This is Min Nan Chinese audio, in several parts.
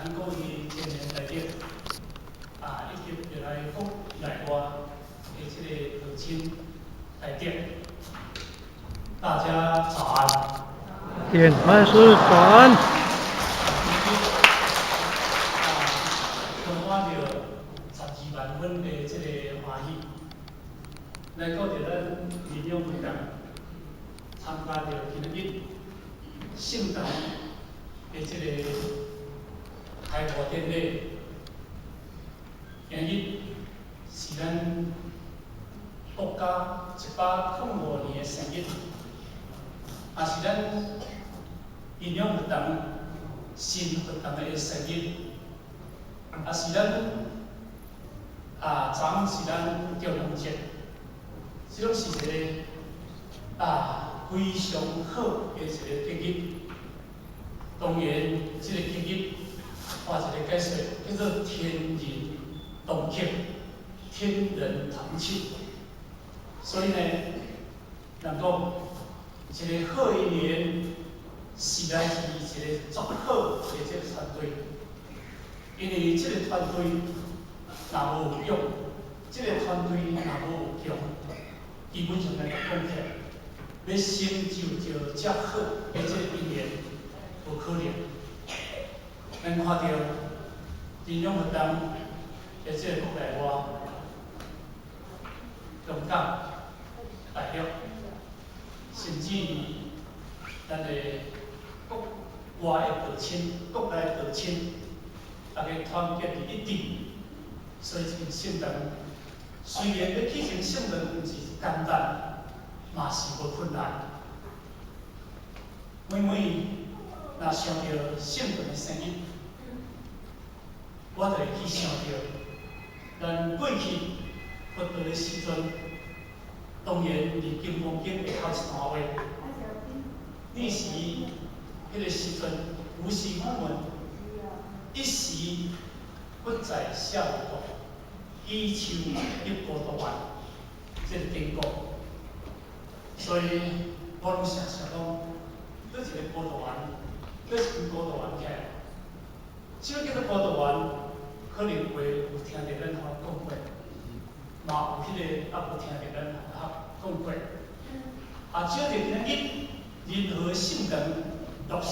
咱各位青年代表，以及入來國內外的這个道親代表，大家早安。典范師早安。充滿著12萬分的這个歡喜，來到著咱仁勇佛堂參加著今仔日聖堂的這个開幕典禮。今日是咱國家105年的生日，也是咱仁勇佛堂新佛堂的生日，也是咱昨是咱重陽節，這攏是一个非常好的一个節日。當然，這个節日換一个解釋，叫做天人同慶，天人同慶。所以呢，人講一个好姻緣，實在是一个足好的這个團隊，因為這個團隊若無勇，這個團隊若無強，基本上來講起來，欲成就著遮好的這個姻緣，無可能。咱看著仁勇佛堂的這个國內外、香港、大陸，甚至於咱的國外的道親、國內道親，大家團結佇一致，所以這間聖堂雖然欲起成聖堂毋是簡單，嘛是無困難。每每若想著聖堂的生日，我就會去想著咱過去佛陀的時陣，當然佇金剛經下頭一段話。彼時，彼个時陣，如是我聞，一時佛在舍衛國，祇樹給孤獨園，這个典故。所以我攏常想講，佗一个孤獨園，佗一間孤獨園起來。啥物叫做孤獨園？可能有的有聽著咱頭講過，嘛有彼个猶無聽著咱頭講過。啊，借著今仔日仁和聖堂落成，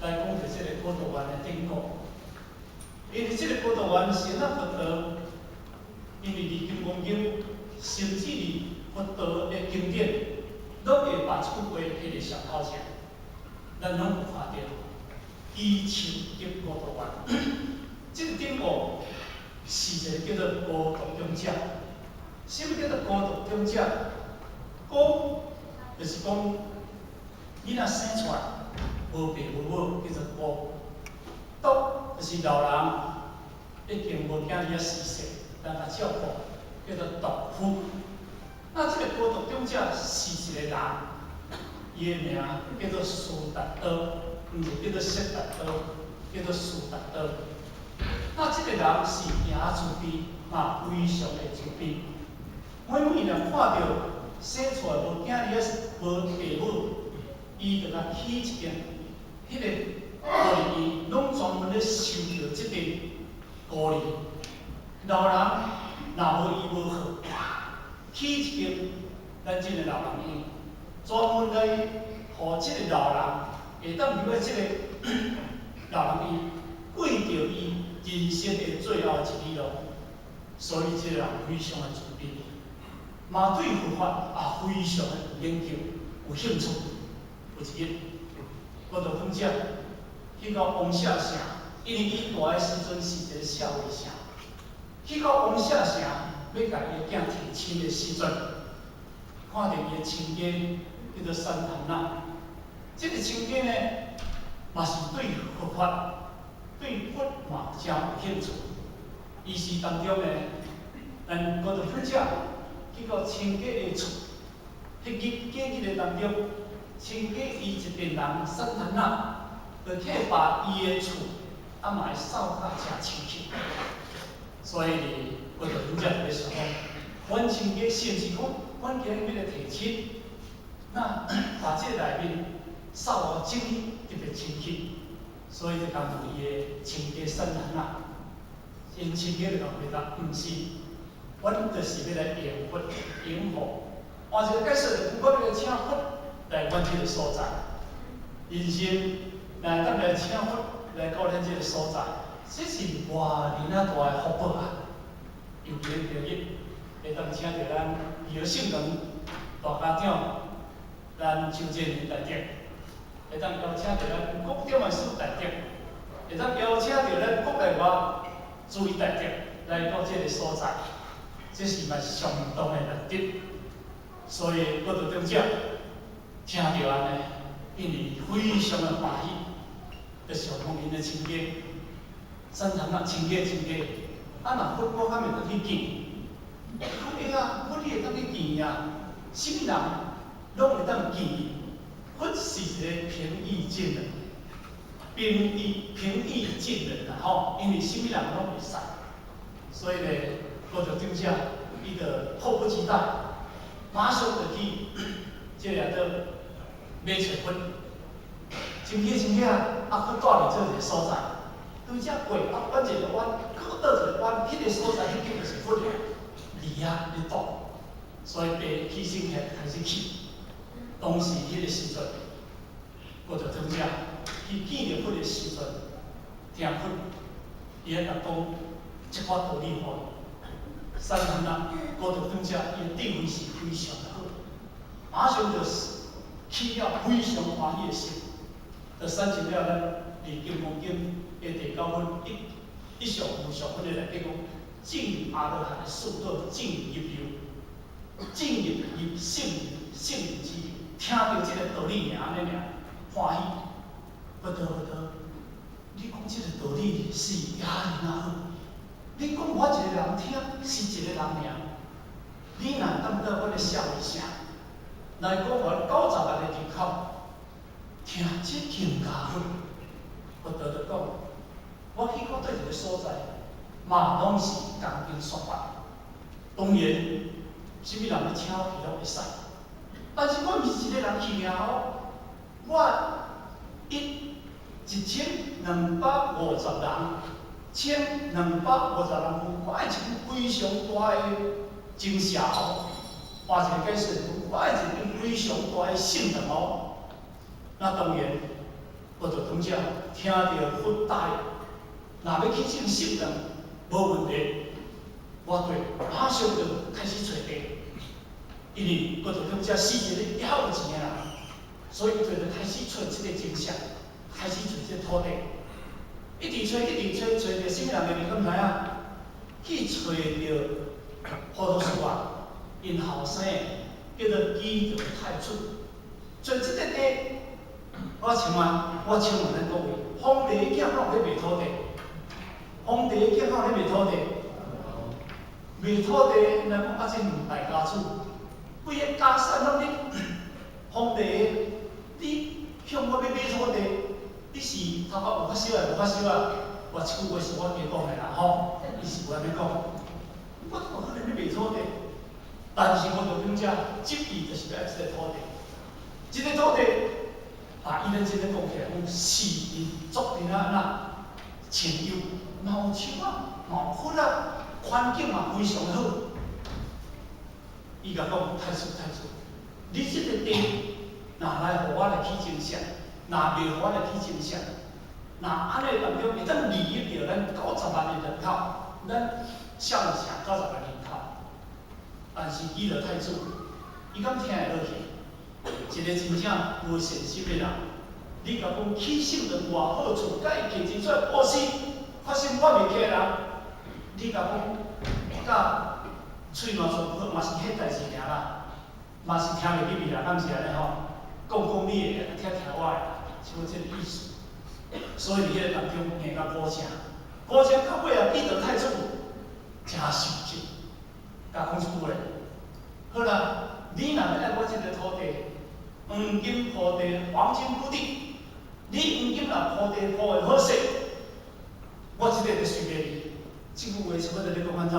來講著這个孤獨園的典故。因為這个孤獨園是按怎佛陀，因為佇金剛經，甚至佇佛陀的經典，攏會把這句話提佇上頭前，咱攏有看著祇樹給孤獨園。這个典故是一個叫做孤獨長者。啥物叫做孤獨長者？孤就是講囡仔生出來無爸無母，叫做孤。獨就是老人已經無囝兒仔侍侍，人較照顧，叫做獨夫。那這個孤獨長者是一個人，伊的名叫做斯達多，毋是叫做悉達多，叫做斯達多。那這個人是誠慈悲，嘛非常的慈悲。每每若看著生出來無囝兒仔、無爸母，伊就共起一間，彼个孤兒院，攏專門咧收著這陣孤兒。老人若無依無靠，起一間咱這個老人院，專門來予這个老人會當入來這个老人院，過著伊人生的最後一里路。所以這個人非常的慈悲，嘛對佛法也非常的有研究、有興趣。有一日，孤獨長者去到王舍城，因為伊大的時陣是一個舍衛城，去到王舍城欲共伊的囝提親的時陣，看著伊的親家叫做三壇那，這個親家呢，嘛是對佛法、對佛嘛誠有興趣。伊是當中呢，咱孤獨長者去到親家的厝，彼日過日的當中，親家伊一邊人三壇那，就去把伊的厝嘛會掃甲誠清氣。所以孤獨長者就咧想講，阮親家是毋是講，阮今日欲來提親，那把這內面掃予整理特別清氣，所以就共問伊的親親家散談啊，𪜶親家就共回答，毋是，阮就是欲來迎佛迎佛。換一個解釋，就是講我欲來請佛來阮這個所在。人生若會當來請佛來到咱這個所在，這是偌爾仔大的福報啊！尤其今日會當請著咱姚聖倫大家長，咱周建林台長，會當邀請著咱郭長萬師大長，會當邀請著咱國內外諸位大德來到這個所在，這是嘛是相當的難得。所以，我就長者聽著按呢，因為非常的歡喜，就想講𪜶的親家，散談啊，親家親家，啊若佛我敢會當去見？講會啊，佛你會當去見啊，啥物人攏會當見。佛是一個平易近人，平易平易近人啦吼，因為啥物人攏會使，所以咧，我就長者伊就迫不及待，馬上就去這個做欲揣佛。親家親家，啊，佛蹛佇佗一個所在，對遮過啊，轉一個彎，閣倒一個彎，彼個所在彼間就是佛佇遐咧蹛，所以爬起身起來開始去。當時彼個時陣，我就長者去見著佛的時陣，聽佛伊咧共講這款道理予伊。散談啊，我就長者伊的智慧是非常的好，馬上就起了非常歡喜的心，就產生了咱佇《金剛經》的第九分一一相無相分的內底講，證阿羅漢的四道正入流，正入入聖聖人之流。聽著這個道理爾，按呢爾歡喜，佛陀佛陀，你講這個道理是遐爾仔好，你講我一個人聽是一個人爾，你若當到阮的少年城來講予90萬的人口聽，這更加好。佛陀就講，我去到佗一個所在，嘛攏是講經說法，當然，啥物人欲請我去攏會使。但是我毋是一個人去爾哦，我1250人，1250人，我愛一間非常大的精舍哦，換一個解釋，我愛一間非常大的聖堂哦。那當然，我就長者聽著佛答應，若欲去這間聖堂，無問題，我對馬上就開始揣地。因為我就感覺是一個猶有錢的人，所以伊就開始揣這個精舍，開始揣這個土地，一直揣，一直揣，揣著啥物人的你敢知影？去揣著佛陀樹啊，𪜶後生叫做基德太子，揣這個地，我請問咱各位，皇帝的囝敢有咧賣土地？皇帝的囝敢有咧賣土地？賣土地，咱講啊，這毋敗家子。規个家產攏你皇帝的，你向我欲買土地，你是頭殼有較燒抑無較燒啊？我這句話是我加講的啦吼，伊是無按呢講。我無可能欲賣土地，但是我就感覺執意就是欲愛這個土地，這個土地啊，伊咱這個講起來講是𪜶足恁仔哪清幽，嘛有樹啊，嘛有佛啊，環境嘛非常好。伊共講，太子太子，你這個地若來予我來起精舍，若袂予我來起精舍，若按呢當中會當利益著咱九十萬的人口，咱少年城九十萬人口。但是基德太子，伊敢聽會落去？一個真正無善心的人，你共講起聖堂偌好厝，共伊摕錢出來布施，發生我袂起來人，你共講佮喙瀾全部嘛是彼代誌爾啦，嘛是聽袂入去啦，敢是按呢吼？講講你的，聽聽我的，是無這個意思。所以佇彼個當中，硬甲古城，古城到尾啊，基德太子誠生氣，共講一句話：好啦，你若欲愛我這個土地，黃金鋪地，黃金鋪地，你黃金若鋪地鋪會好勢，我這個就隨便你。這句話是我佇咧講按怎？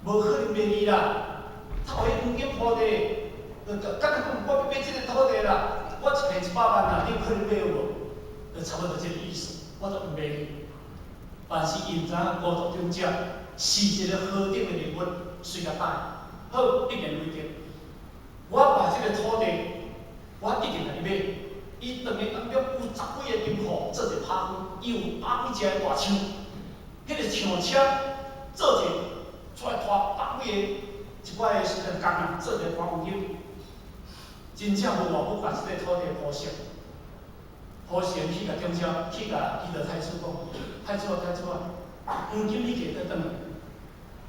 無可能賣你啦！頭彼黃金鋪地，就敢若講我欲買這個土地啦，我一坪100萬啦，你有可能買無？就差不多這個意思，我就毋賣你。但是伊毋知影孤獨長者是一個何等的人物，隨共答應。好，一言為定。我把這個土地，我一定共你買。伊當年當中有十幾个金庫做一個拍分，伊有百幾隻大槍，彼個槍車做一個出來拖百幾個一寡的工人做一個黃金，真正無偌久，共這个土地鋪成，鋪成去共中招，去共彼得太子講，太子啊太子啊，黃金你摕倒轉來，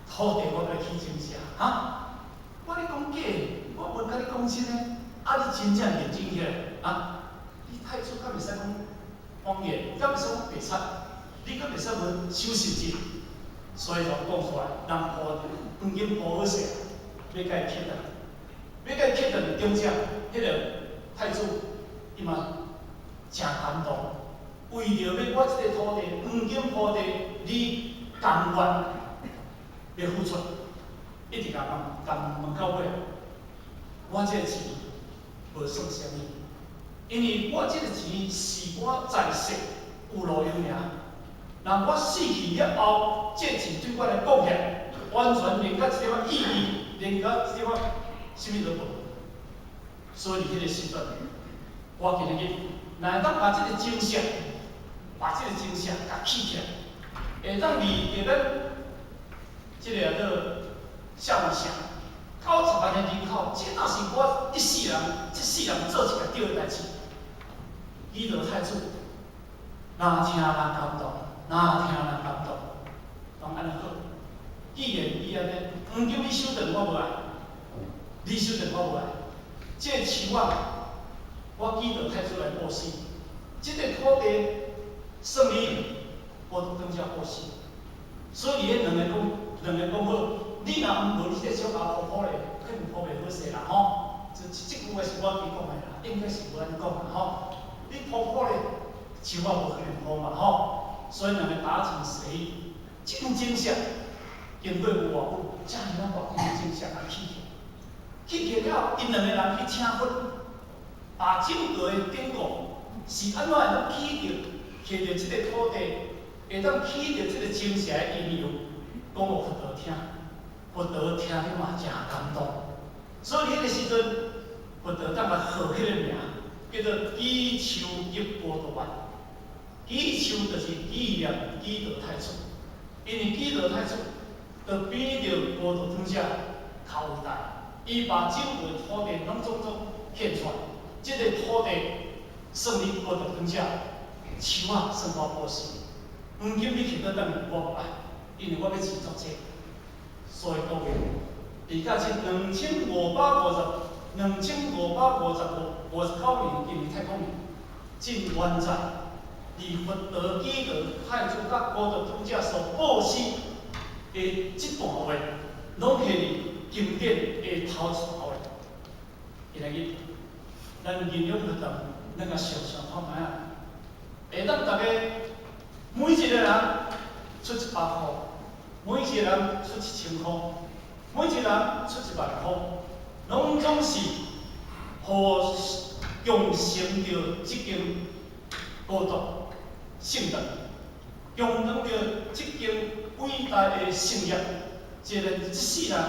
土地我欲起精舍，哈？我咧講假的，我無共你講真的，啊你真正認真起來，啊？你太子敢會使講謊言？敢會使講白賊？你敢會使無守信節？所以就講出來，人鋪黃金鋪好勢，欲共伊擱轉，欲共伊擱轉中者，彼個太子伊嘛誠感動，為著欲我這个土地黃金鋪地，你甘願欲付出，一直共問，共問到尾，我這个錢無算啥物。因為我這个錢是我在世有路用爾，若我死去了後，這個錢對我來貢獻，完全連甲一點仔意義，連甲一點仔啥物都無。所以彼个時陣，我今日若會當把這個精舍，把這個精舍共起起來，會當離著咱這個叫做夏威城90萬的人口，這若是我一世人，這世人做一個對的代誌。彼得太子，若聽人感動，若聽人感動，講按呢好。既然伊按呢，黃金你收轉我無愛，你收轉我無愛。這個樹仔，我彼得太子來布施。這個土地算你孤獨長者布施。所以彼兩个講，兩个講好，你若毋無你這小可鋪鋪咧，可能鋪袂好勢啦吼。這這句話是我加講的啦，應該是無按呢講啦吼。你鋪鋪咧，樹仔無可能鋪嘛吼。所以兩个達成協議，這種精舍經過有偌久，遮爾仔大間精舍共起起來，起起了後，𪜶兩个人去請佛，把整個的典故是按怎會當起著，摕著這个土地，會當起著這个精舍的因由，講予佛陀聽，佛陀聽了嘛誠感動。所以彼个時陣，佛陀當來號彼個名，叫做祇樹給波多萬。祇樹就是紀念彼得太子，因為彼得太子就比著孤獨長者較偉大，伊把整個土地攏總總獻出來，這个土地算你孤獨長者，樹仔算我布施，黃金你摕倒轉去，我無愛，因為我欲錢足濟。所以各位，佇到這2550、2555、59年，今年太空年，真原在。佇佛陀彼得太子佮孤獨長者所布施的這段話，攏係佇經典的頭一段話。今仔日，咱營養課程，咱共想想看覓仔，會當逐家每一個人出100箍，每一個人出1000箍，每一個人出1萬箍，攏總是予共成著這間孤獨聖殿，共成著這間偉大的聖業，這個這世人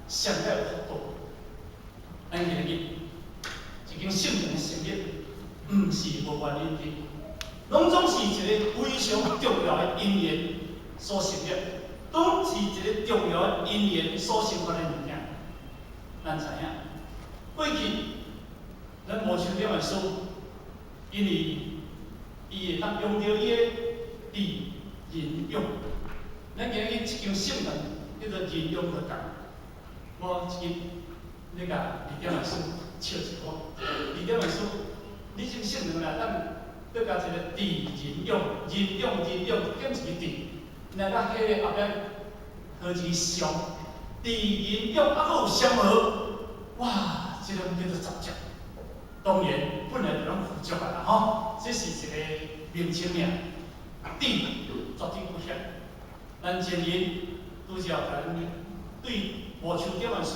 上較有福報。咱今日這間聖殿的成立，毋是無原因的，攏總是一個非常重要的因緣所成立，攏是一個重要的因緣所生發的物件。咱知影，過去咱無像點的書，因為伊會當用著伊的智仁勇。咱今日這間聖殿叫做仁勇學堂，我這日咧共二點的書笑一下。二點的書，你這聖堂內底閣加一個智仁勇，仁勇仁勇減一个智，若佮彼个後壁號一个相，智仁勇啊，閣有相和，哇，這個叫做雜則。當然，本來就攏附屬啊啦吼，這是一個名稱爾，智絕對不險。咱前日拄才咱對無樹點的書，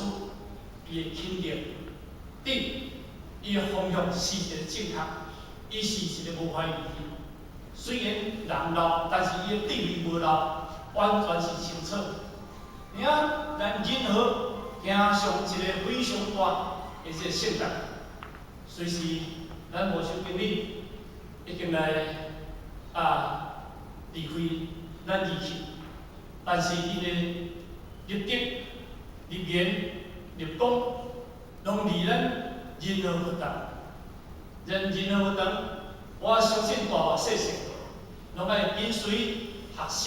伊的肯定，智，伊的方向是一個正確，伊是一個無懷疑的。雖然人老，但是伊的智慧無老，完全是清楚。爾咱仁和行上一个非常大的這個聖誕，隨時咱無收經理已經來離開咱而去，但是伊的立德、立言、立功，攏佇咱仁和佛堂。咱仁和佛堂，我相信大大細細，攏愛跟隨學習，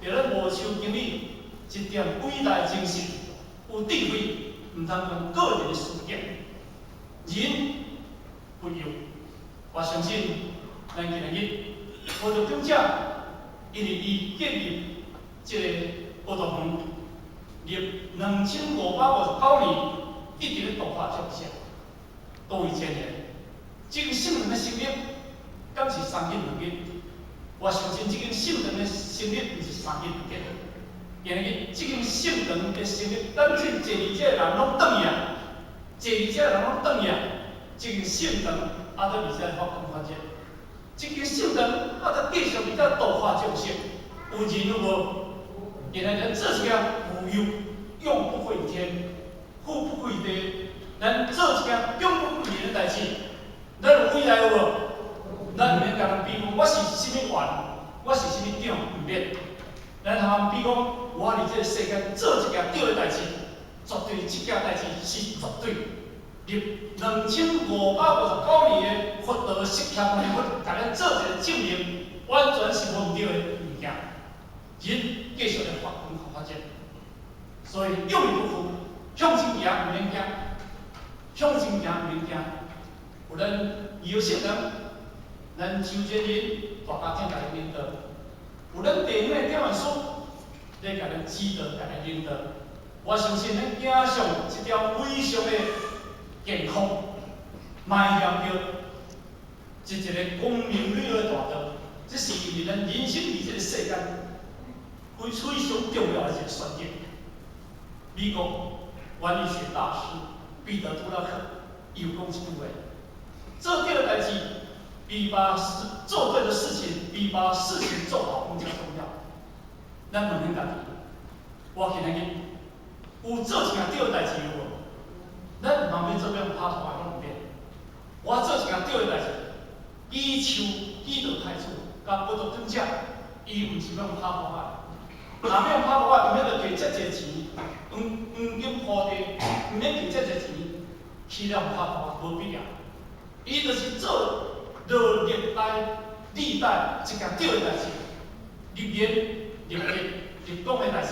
著咱無收經理這點偉大精神，有智慧，毋通用個人的私見，人不用。我相信咱今日佛道長者，因為伊建立這個佛道園，歷2559年，一直咧度化眾生，各位青年，這個聖堂的成立，敢是三日兩日？我相信這間聖堂的成立毋是三日兩日。今日這間聖堂的成立，咱這坐佇這个人攏轉去啊，坐佇這个人攏轉去啊，這間聖堂猶閣佇遮發光發熱。這間聖堂猶閣繼續佇遮度化眾生，有仁有無？今日咱做一件無憂，永不悔天，富不悔地。咱做一件永不悔的代誌，咱有偉大有無？咱毋免共人比講，我是啥物員，我是啥物長，毋免。咱通人比講，我佇這個世間做一件對的代誌，絕對這件代誌是絕對。入2559年的佛陀釋迦牟尼佛，共咱做一個證明，完全是無毋對的物件。人繼續咧發光發展，所以勇而不屈，向前行毋免驚，向前行毋免驚。有咱有聖人，咱周建人大家聽共伊領導，有咱地方的點萬師咧共咱指導，共咱領導。我相信咱行上這條非常的健康，邁向著一個光明磊落的大道。這是因為咱人生佇這個世間非常重要的一個選擇。美國管理學大師彼得·杜拉克伊有講一句話：做對的代誌，比把事做對的事情，比把事情做好更加重要。咱問恁家己，我今仔日有做一件對的代誌有無？咱毋通欲做欲拍拖攏毋免。我做一件對的代誌，舉手舉到太子佮佛陀長者，伊毋是欲拍拖仔。若欲拍拖仔，毋免著摕遮濟錢，黃黃金鋪地，毋免摕遮濟錢去了拍拖，無必要。伊就是做落歷代歷代一件對的代誌，立言、立德、立功的代誌。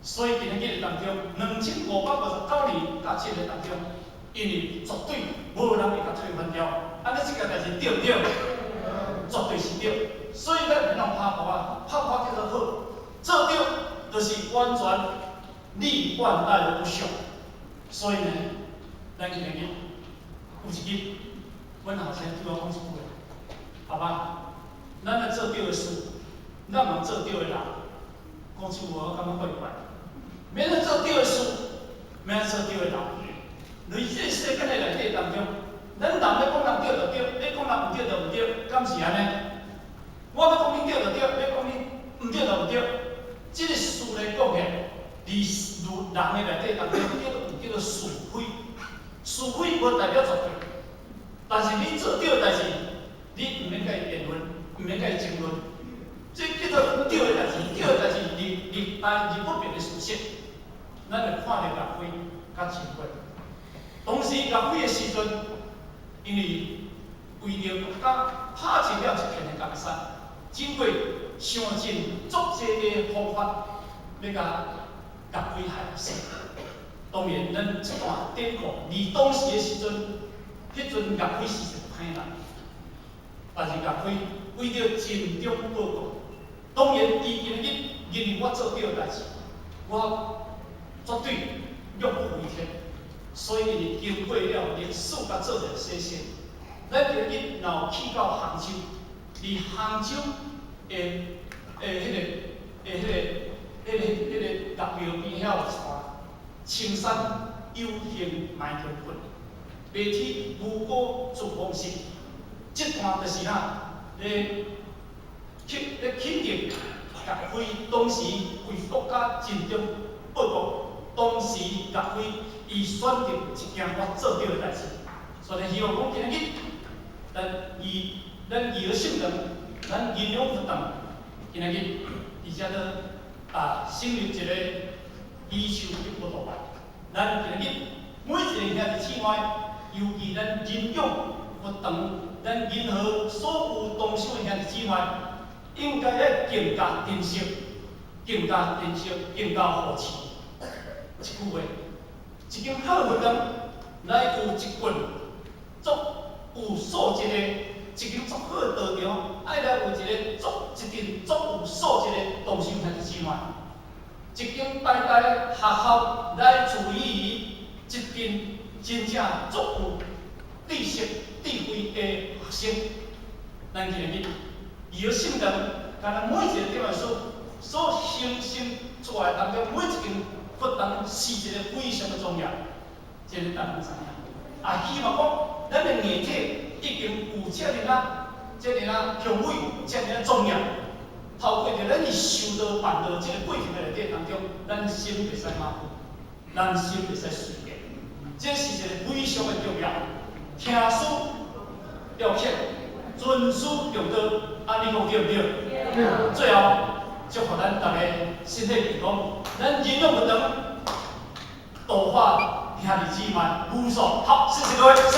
所以今日當中，2559年佮這个當中，因為絕對無人會共推翻掉。按呢，這件代誌對毋對？絕對是對。所以咱毋免拍拖仔，拍拖叫做好，做對就是完全歷萬代都不朽。所以呢，咱今日有一日，阮後生對我講一句話，爸爸，咱愛做對的事，咱嘛做對的人。講這句話我感覺怪怪。免去做對的事，免做對的人。佇這個世間的內底當中，咱人欲講人對就對，欲講人毋對就毋對，敢是按呢？我欲講你對就對，欲講你毋對就毋對。這個事來講起，佇人的內底當中，叫做是非。是非無代表絕對，但是你做對的代誌，你毋免共伊辯論，毋免共伊爭論。這叫做對的代誌，對的代誌，歷歷代而不變的事實。咱會看著岳飛佮秦桧。當時岳飛的時陣，因為為著國家拍進了一片的江山，秦桧想盡足濟个方法，欲共岳飛害死。當然，咱這段典故，佇當時的時陣，彼陣岳飛是一個歹人，但是岳飛為著盡忠報國，當然伊今日認為我做對的代誌，我絕對永不回天，所以伊經過了歷史佮做一個洗禮。咱今日若有去到杭州，佇杭州的彼個岳廟邊遐有一段青山有幸埋忠骨，白天無辜自風息。這段就是啥？咧去咧肯定岳飛當時為國家盡忠報國，當時岳飛伊選擇一件我做對的代誌，所以希望講今仔日，咱義和聖堂，咱仁勇佛堂，今仔日佇遮都啊成立一個義樹的輔導班。咱今仔日每一個兄弟姊妹，尤其咱仁勇佛堂，咱仁和所有同修的兄弟姊妹，應該愛更加珍惜，更加珍惜，更加護持。一句話，一間好佛堂，來有一群足有素質的，一間足好的道場，愛來有一個足一陣足有素質的同修兄弟姊妹。一間大大的學校來注意一陣真正足有知識、智慧的學生。咱今日義和聖堂，敢若每一個點來所形成出來當中，每一間佛堂是一個非常的重要，這個大家知影。啊，希望講咱的硬體已經有遮爾啊，遮爾啊雄偉，遮爾啊莊嚴。透過著咱去修道辦道這個過程的內底當中，咱心袂使馬虎，咱心袂使隨便，這是一個非常的重要。聽師調遣，尊師重道，按呢講對毋對？對。最後，祝福咱大家身體健康，咱人勇佛堂，度化兄弟姊妹無數。好，謝謝各位，謝謝。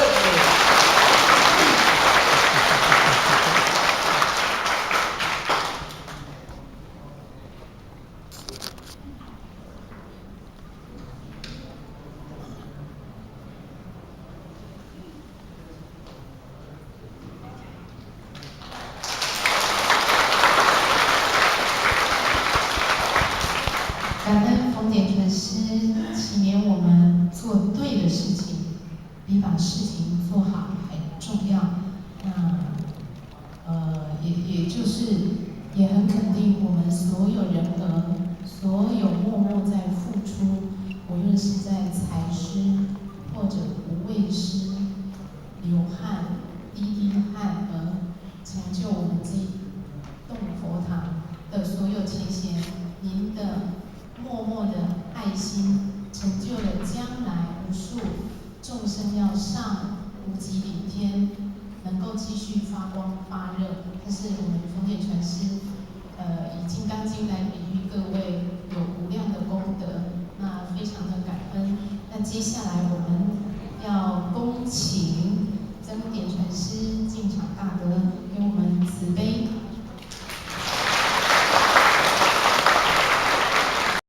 感恩馮典傳師啟勉我們做對的事情，比把事情做好還重要。那，也就是也很肯定我們所有人和所有默默在付出，無論是在財施或者無畏施、流汗、滴滴汗而成就我們這一棟佛堂的所有前賢，您的默默的愛心，成就了將來無數眾生要上無極頂天，能夠繼續發光發熱。這是我們馮典傳師，以《金剛經》來比喻各位有無量的功德，那非常的感恩。那接下來我們要恭請曾典傳師進場大德，給我們慈悲。